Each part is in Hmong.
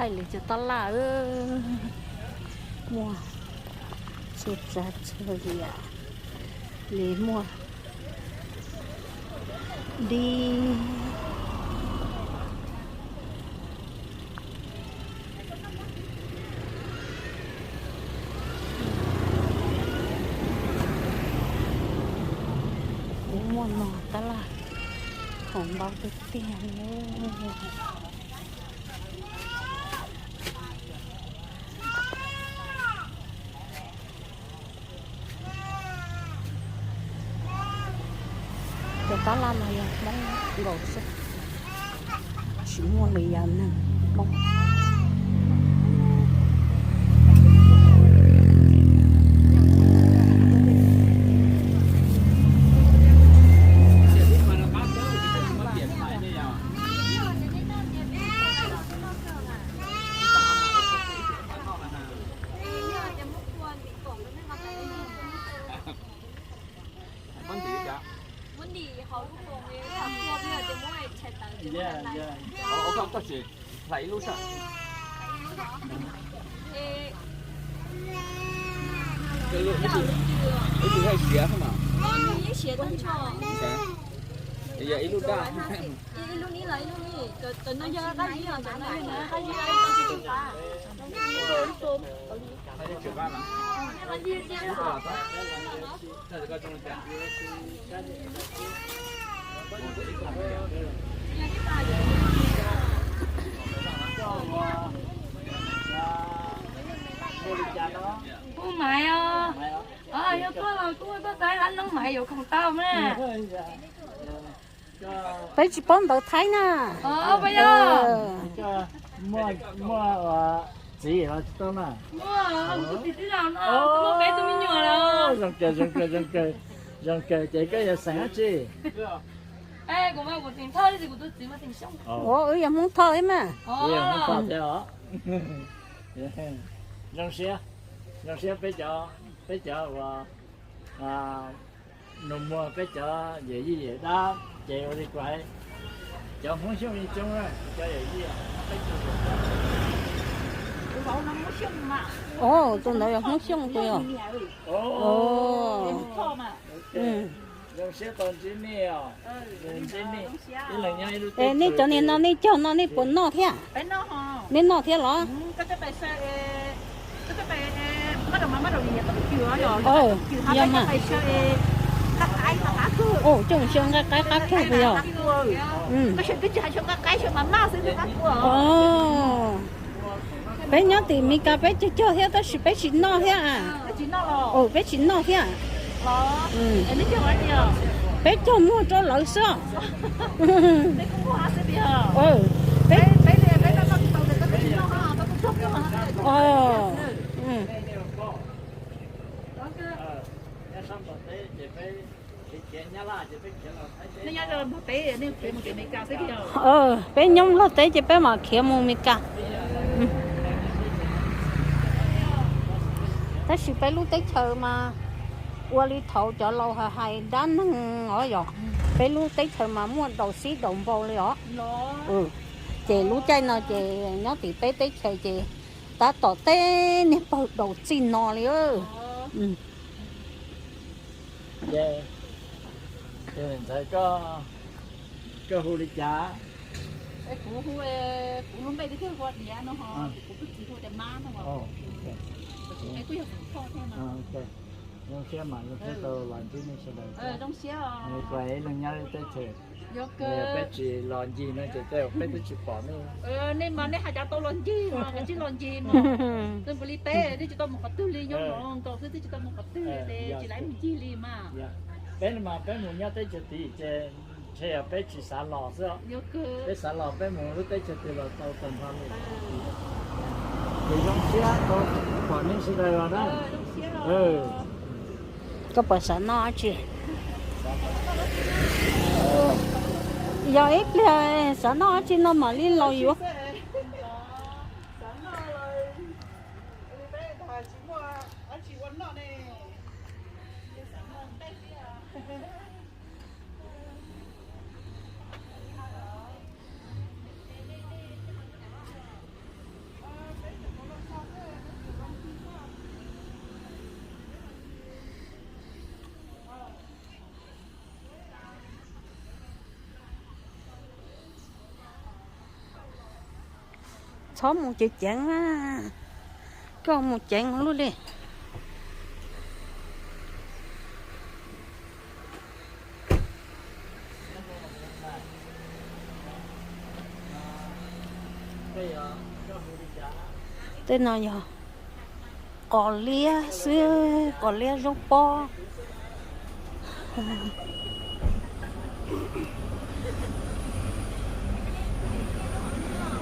Li cov tab laj, muaj txhua tsav txhua yam li, muaj dib. Kuv muaj no tab laj, khoom ntau tiag tiag li. Cov tab laj no yog Hmoob nkaus xwb, tsis muaj li yam neeg Hmoob. Kuv Maiv os. Yog koj los kuj koj tau ib lab noob Maiv yuav khoom tau na. Peb tsis paub ntawv Thaib na. Muaj txiv los tsis tau na. Zoo kawg, zoo kawg, zoo kawg. Ces koj yog xeem dab tsi? Wb yog Hmoob Thoj ib mas. Zoo siab, zoo siab peb cov, peb cov uas nus muag, peb cov yawm yij yawm dab ces ua li kuv hais, cov Hmoob Xyooj yeej coob, cov yawm yij. Tus ntawd yog Hmoob Xyooj puas yog? Zoo siab tau ntsib nej os. Ntsib nej, ib leeg nyob ib lub teb chaws. Nej cov niag no nej cog no nej puas noj thiab? Nej noj thiab los? Yog mas. Coj xyaw nqaij qaib qab kawg puas yog? Peb nyob tim Mes Kas peb cog cog thiab tab sis peb tsis noj thiab. Peb tsis noj thiab. Peb cog muag rau lawv xwb. Peb nyob Nplog teb ces peb mam khiav mus Mes Kas. Tab sis peb lub teb chaws mas ua li thaum cov laus hais hais dab neeg os yom, peb lub teb chaws mas muaj daus xib daus npau li os. Ces lub caij no ces nyob tim peb teb chaws ces tab tom teb niag pawg daus txij no li. Ntxawm, koj hu li cas? Kuv hu, kuv lub npe tiag tiag hu ua Diav no, kuv tus txiv hu tias Mab no. Kuv yog Hmoob Thoj thiab no. Zoo siab mas zoo siab tau los ntsib nej sawv daws. Kuv ib leeg nyob lub teb chaws, yog peb tsis los ncig no ces tej zaum peb twb tsis pom nej. Nej mas nej hais cas tau los ncig mas kav tsij los ncig mas. Nws npaum li peb twb tsis tau mus qhov twg li, nyob no nkaus xwb twb tsis tau mus qhov twg li ces tsis laiv mus ncig li mas. Peb mas peb mus nyob teb chaws tid ces ntshe yog peb tsis xav los xwb. Peb xav los peb mus lub teb chaws twg los tau tag nrho li. Ces zoo siab tau pom nej sawv daws los na. Koj puas xav noj dab tsi? Yog ib pliag xav noj dab tsi no mam li los yuav. Txhob mus ceev ceev na, koj mus ceev lub li. Tej no yog qos liab xwb, qos liab zaub pob.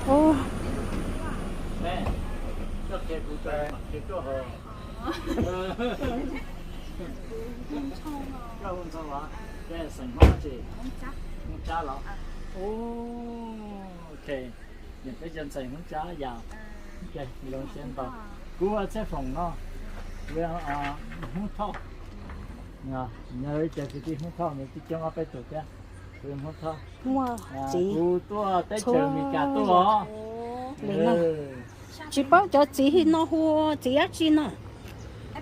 Ub. Kuv ua Txhiaj Foom no, Hmoob Thoj. Nyob li cov kwv tij Hmoob Thoj nws twb coob ob peb tug thiab. Kuv Hmoob Thoj, kuv tuaj teb chaws Amelikas tuaj os. Tsis paub cov txiv no hu txiv dab tsi no.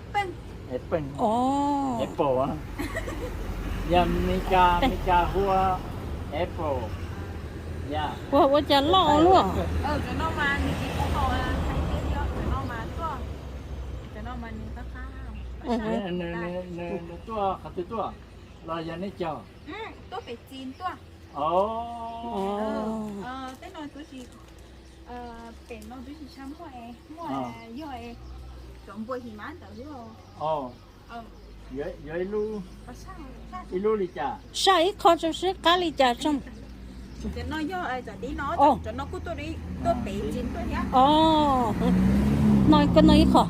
Apple, yog Amelikas, Amelikas hu ua apple. Ua, ua cas loj luaj. Nws tuaj qhov twg tuaj los yog nej cog? Pem no twb tsis tshua muaj, muaj yog cov npua him mas ntawd. Yuav ib lub, ib lub li cas? Saj ib qho tso seb qab li cas tso. Cov no yog cov dib no, cov no kuj tuaj, tuaj pem tsis tuaj thiab. Os, no koj no ib qho.